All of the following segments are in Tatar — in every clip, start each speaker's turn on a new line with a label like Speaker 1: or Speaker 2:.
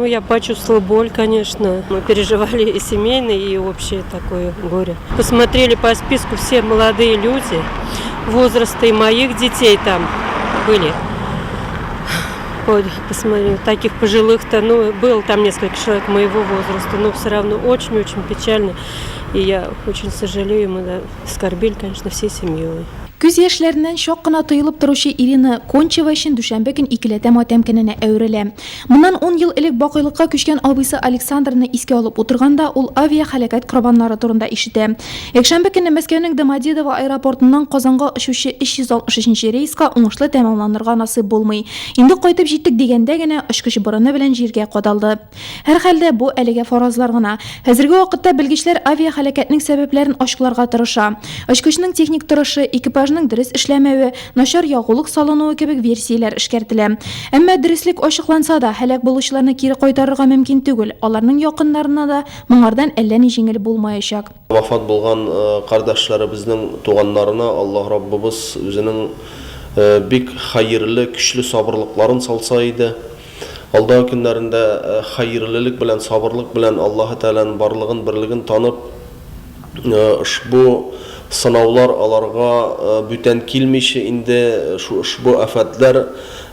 Speaker 1: я почувствовала боль, конечно. Мы переживали и семейное, и общее такое горе. Посмотрели по списку все молодые люди, возраста и моих детей там были. Посмотрели, таких пожилых-то, ну, было там несколько человек моего возраста, но все равно очень-очень печально. И я очень сожалею, мы да, скорбели, конечно, всей семьей.
Speaker 2: Күз яшьләреннән чак кына тыелып торучы Ирина Кончева өчен дүшәмбе көн икеләтә матәм көненә әверелә. Моннан ун ел элек бакыйлыкка күчкән абыйсы Александрны искә алып утырганда, ул авиаһәлакәт корбаннары турында ишетә. Якшәмбе көнне Мәскәүнең Домодедово аэропортыннан Казанга очучы 363 нче рейска уңышлы тәмамланырга насыйп булмый. Инде кайтып җиттек дигәндә генә, очкыч борыны белән җиргә кадалды. Һәрхәлдә, бу әлегә фаразлар гына. Хәзерге вакытта белгечләр авиаһәлакәтнең сәбәпләрен ачыкларга тырыша. Очкычның техник торышы, экипажның дөрес эшләмәве, начар ягулык салынуы кебек версияләр эшкәртелә. Әмма дөреслек ачыкланса да, һәлак булучыларны кире кайтарырга мөмкин түгел, аларның якыннарына да моңардан әллә ни җиңел булмаячак.
Speaker 3: Вафат булган кардәшләребезнең туганнарына Аллаһ Раббыбыз үзенең бик хәерле, көчле сабырлыкларын салса иде. Алдагы көннәрендә хәерлелек белән, сабырлык белән Аллаһы Тәгаләнең барлыгын, берлеген танып, ошбу сынаулар аларга бүтән килмичә инде, ошбу афәтләр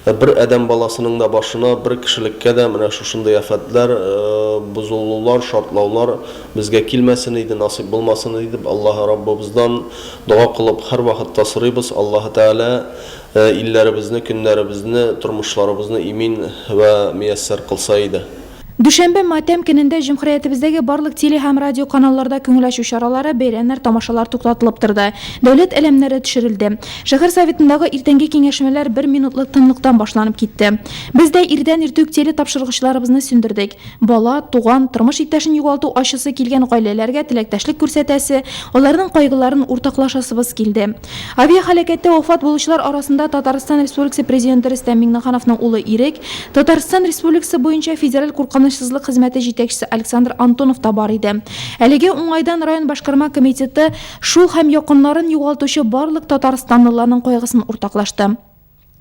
Speaker 3: бер адәм баласының да башына, бер кешелеккә дә менә шушындый афәтләр, бозылулар, шартлаулар безгә килмәсен иде, насыйп булмасын иде дип Аллаһы Раббыбыздан дога кылып һәрвакытта сорыйбыз. Аллаһы Тәгалә Илләребезне, көннәребезне, тормышларыбызны имин вә мияссәр кылса иде.
Speaker 2: Дүшәмбе матәм көнендә җөмһүриятебездәге барлык теле һәм радио каналларда күңел ачу чаралары, бәйрәмнәр, тамашалар туктатылып торды. Дәүләт әләмнәре төшерелде. Шәһәр Советындагы иртәнге киңәшмәләр бер минутлык тынлыктан башланып китте. Без дә иртән-иртүк телетапшыргычларыбызны сүндердек. Бала, туган, тормыш иптәшен югалту ачысы килгән гаиләләргә теләктәшлек күрсәтәсе, аларның кайгыларын уртаклашасыбыз килде. Авиаһәлакәттә вафат булучылар арасында Татарстан Республикасы Президенты Рөстәм Миңнехановның улы Ирек, Татарстан Республикасы буенча Федераль куркынычсызлык хезмәте җитәкчесе Александр Антонов та бар иде. Әлеге уңайдан район башкарма комитеты шул һәм якыннарын югалтучы барлык татарстанлыларның кайгысын уртаклашты.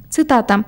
Speaker 2: Цитата.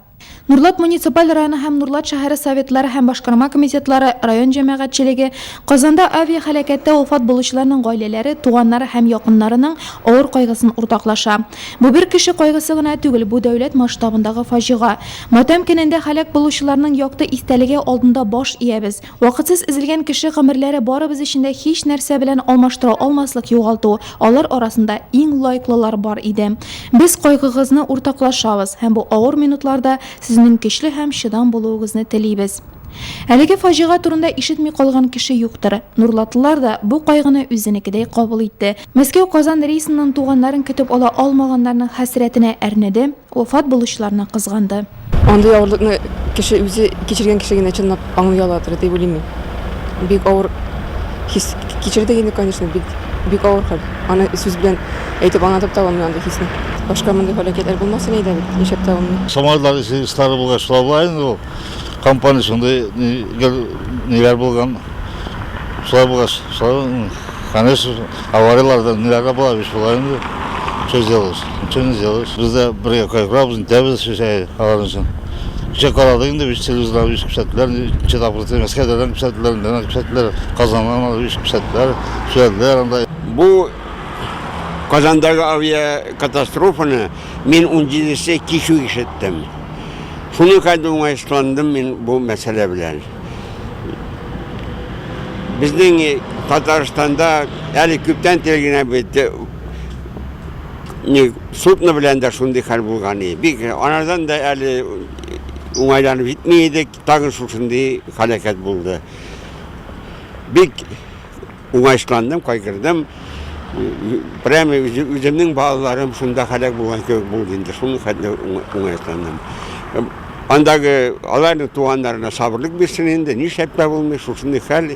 Speaker 2: Нурлат муниципаль районы һәм Нурлат шәһәре Советлары һәм башкарма комитетлары, район җәмәгатьчелеге, Казанда авиаһәлакәттә вафат булучыларның гаиләләре, туганнары һәм якыннарының авыр кайгысын уртаклаша. Бу бер кеше кайгысы гына түгел, бу дәүләт масштабындагы фаҗига. Матәм көнендә һәлак булучыларның якты истәлеге алдында баш иябез. Вакытсыз өзелгән кеше гомерләре барыбыз өчен дә һич нәрсә белән алмаштыра алмаслык югалту, алар арасында иң лаеклылар бар иде. Без кайгыгызны уртаклашабыз һәм бу авыр минутларда сезнең көчле һәм чыдам булуыгызны телибез. Әлеге фаҗига турында ишетми калган кеше юктыр. Нурлатлылар да бу кайгыны үзенекедәй кабул итте. Мәскәү-Казан рейсыннан туганнарын көтеп ала алмаганнарның хәсрәтенә әрнеде. Вафат булучыларны кызганды.
Speaker 4: Андый авырлыкны кеше үзе кичергән кеше генә чынлап аңлый аладыр дип уйлыйм мин. Бик авыр хис кичердек инде, конечно, бик, бик авыр хәл. Аны сүз белән әйтеп аңлатып та булмый андый хисне. Башка мондый һәлакәтләр булмасын иде бит, нишләп тә булмый.
Speaker 5: Самолетлар история булгач, шулай була инде ул. Компания шундый гел ниләр булган. Шулай булгач, шулай, конечно, аварияләр дә, ниләр дә була бит, шулай инде. Что сделаешь? Ничего не сделаешь. Без дә бергә кайгырабыз, нитәбез шул алар өчен. Кичә карадык инде, биш телевизордан биш күрсәттеләр, ничә тапкыр Мәскәүдән күрсәттеләр, нидән күрсәттеләр, Казаннан биш күрсәттеләр, сөйләделәр анда.
Speaker 6: Бу Казандагы авиакатастрофаны мин унҗидесе кич үк ишеттем. Шуның хәтле уңайсызландым мин бу мәсьәлә белән. Безнең Татарстанда әле күптән түгел генә бит ни судно белән дә шундый хәл булган иде. Бик анардан да әле уңайланып җитми идек, тагын шушындый һәлакәт булды. Бик Уңайсызландым, кайгырдым. Прямо үземнең балаларым шунда һәлак булган кебек булды инде. Шуның хәтле уңайсызландым. Андагы аларның туганнарына сабырлык бирсен инде, нишләп тә булмый, шушындый хәл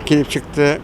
Speaker 6: килеп чыкты.